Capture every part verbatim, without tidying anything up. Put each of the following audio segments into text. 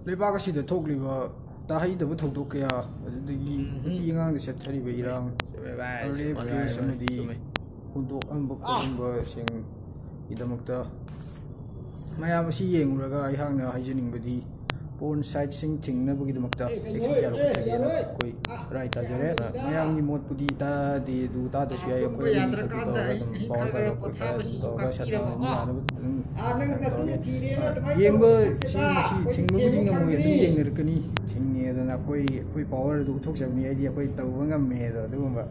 ꯂꯩꯕꯥꯛ ꯑꯁꯤꯗ ꯊꯣꯛꯂꯤꯕ ꯇꯥꯍꯩꯗꯕ ꯊꯧꯗꯣꯛ ꯀꯌꯥ, ꯑꯗꯨꯗꯒꯤ ꯎꯝ꯫ ꯅꯨꯄꯤ ꯑꯉꯥꯡꯗ ꯆꯠꯊꯔꯤꯕ ꯏꯔꯥꯡ, ꯆꯨꯝꯃꯦ ꯚꯥꯏ, rape ꯆꯨꯝꯃꯦ ꯚꯥꯏ, case ꯑꯃꯗꯤ ꯆꯨꯝꯃꯦ꯫ ꯍꯨꯟꯗꯣꯛꯍꯟꯕ ꯈꯣꯠꯍꯟꯕꯁꯤꯡꯒꯤꯗꯃꯛꯇ ꯃꯌꯥꯝ ꯑꯁꯤ ꯌꯦꯡꯂꯨꯔꯒ ꯑꯩꯍꯥꯛꯅ ꯍꯥꯏꯖꯅꯤꯡꯕꯗꯤ, porn siteꯁꯤꯡ ꯊꯤꯡꯅꯕꯒꯤꯗꯃꯛꯇ ꯑꯦ, ꯀꯩꯅꯣ, action ꯀꯌꯥ ꯑꯦ, ꯂꯧꯈꯠꯆꯒꯦꯅ ꯌꯥꯔꯣꯏ꯫ ꯑꯩꯈꯣꯏ ꯑꯥ, ꯇ꯭ꯔꯥꯏ ꯇꯥꯖꯔꯦ꯫ ꯌꯥꯔꯣꯏꯗ꯫ ꯃꯌꯥꯝꯒꯤ ꯃꯣꯠꯄꯨꯗꯤ ꯇꯥꯗꯦ, ꯑꯗꯨ ꯇꯥꯗ꯭ꯔꯁꯨ ꯌꯥꯏ, ꯑꯩꯈꯣꯏ ꯄꯨꯝꯕ ꯑꯅꯤ ꯈꯛꯇꯤ ꯌꯥꯗ꯭ꯔꯀꯥꯟꯗ ꯇꯧꯔꯒ ꯑꯩ ꯑꯗꯨꯝ ꯍꯤꯡꯈꯥꯏ power ꯈꯔ ꯄꯥꯏꯔꯛꯄ ꯄꯣꯊꯥꯕꯁꯤꯁꯨ ꯇꯧꯔꯒ ꯁꯠ ꯀꯛꯄꯤꯔꯕꯀꯣ꯫ ꯂꯥꯎꯅ ꯌꯥꯅꯕ ꯑꯗꯨꯝ ꯑꯥ, ꯅꯪ ꯅꯇꯨ ꯇꯧꯒꯦ꯫ ꯊꯤꯔꯦꯅ ꯑꯗꯨꯃꯥꯏꯅ ꯌꯦꯡꯕ ꯇꯧꯔꯒ ꯁꯤ ꯃꯁꯤ ꯑꯩꯈꯣꯏꯗꯤ ꯊꯤꯡꯕꯕꯨꯗꯤ ꯊꯦꯝꯕ ꯉꯝꯃꯣꯏ, ꯑꯗꯨꯝ ꯈꯪꯗꯦ꯫ ꯌꯦꯡꯅꯔꯛꯀꯅꯤ꯫ ꯊꯤꯡꯉꯦꯗꯅ ꯑꯩꯈꯣꯏ, ꯑꯩꯈꯣꯏ powerꯗꯨ ꯎꯠꯊꯣꯛꯆꯕꯅꯤ꯫ ꯑꯩꯗꯤ ꯑꯩꯈꯣꯏ ꯇꯧꯕ ꯉꯝꯃꯦ ꯑꯗꯣ ꯑꯗꯨꯒꯨꯝꯕ꯫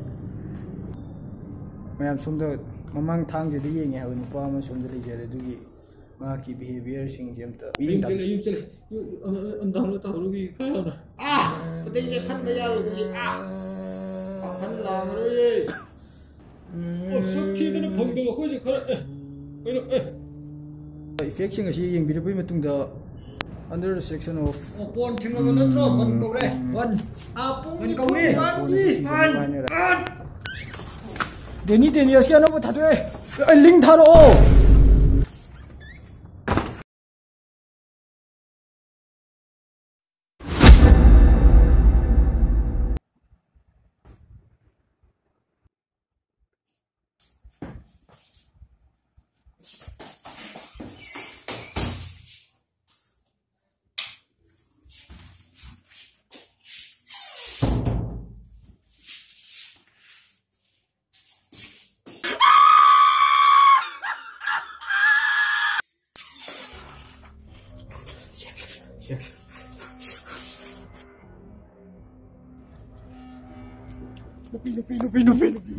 ꯃꯌꯥꯝ ꯁꯣꯝꯗ ꯃꯃꯥꯡ ꯊꯥꯡꯖꯗ ꯌꯦꯡꯉꯦ ꯍꯥꯏꯕ ꯅꯨꯄꯥ ꯑꯃ ꯁꯣꯝꯗ ꯂꯩꯖꯔꯦ, ꯑꯗꯨꯒꯤ ꯃꯍꯥꯛꯀꯤ behaviourꯁꯤꯡꯁꯦ ꯑꯝꯇ ꯃꯤꯠꯌꯦꯡ ꯆꯠꯂꯦ, ꯇꯥꯕꯤꯁꯤ꯫ ꯃꯤꯠꯌꯦꯡ ꯆꯠꯂꯦ꯫ ꯑ, ꯑ, ꯑ, download ꯇꯧꯍꯧꯔꯨꯒꯤ ꯈꯔ ꯌꯥꯝꯅ꯫ ꯑꯥ! ꯈꯨꯗꯩ ꯂꯦꯞꯍꯟꯕ ꯌꯥꯔꯣꯏꯗꯣꯔꯤ꯫ ꯑꯥ! ꯀꯥꯡꯈꯟ ꯂꯥꯡꯉꯔꯣꯏꯌꯦ꯫ ꯑꯣ, ꯁꯛ ꯊꯤꯗꯅ ꯐꯪꯗꯕ ꯑꯩꯈꯣꯏꯁꯦ ꯈꯔ, ꯑꯦ, ꯀꯩꯅꯣ, ꯑꯦ꯫ Effectꯁꯤꯡ ꯑꯁꯤ ꯌꯦꯡꯕꯤꯔꯕꯒꯤ ꯃꯇꯨꯡꯗ, under the section of ꯑꯣ, porn ꯊꯤꯡꯉꯕ ꯅꯠꯇ꯭ꯔꯣ? ꯕꯟ ꯀꯧꯔꯦ꯫ ꯕꯟ꯫ ꯑꯥ, ꯄꯨꯡ ꯕꯟ ꯅꯤꯐꯨ ꯀꯧꯔꯦ꯫ ꯅꯤꯄꯥꯟꯗꯤ꯫ Porn ꯑꯁꯤ ꯊꯤꯡꯖꯤꯟꯕ ꯍꯥꯏꯅꯔꯦ꯫ ꯗꯦꯅꯤ ꯗꯦꯅꯤꯌꯁꯀꯤ ꯑꯅꯧꯕ ꯊꯥꯗꯣꯛꯑꯦ꯫ ꯑꯩ link ꯊꯥꯔꯛꯑꯣ꯫ ꯅꯨꯄꯤ, ꯅꯨꯄꯤ, ꯅꯨꯄꯤ, ꯅꯨꯄꯤ, ꯅꯨꯄꯤ꯫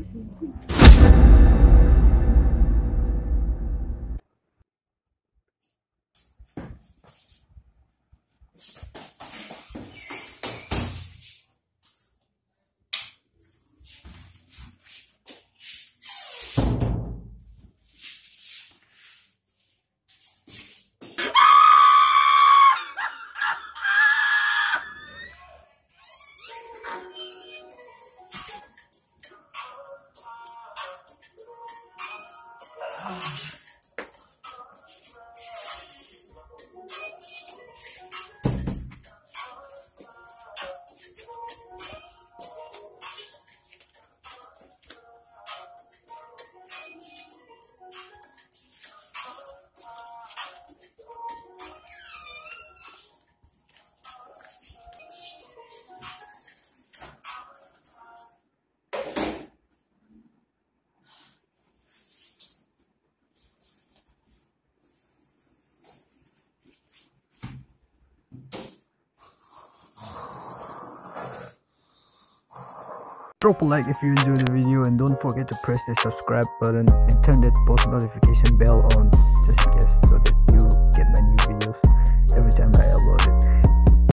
Drop a like if you enjoyed the video and don't forget to press the subscribe button and turn that post notification bell on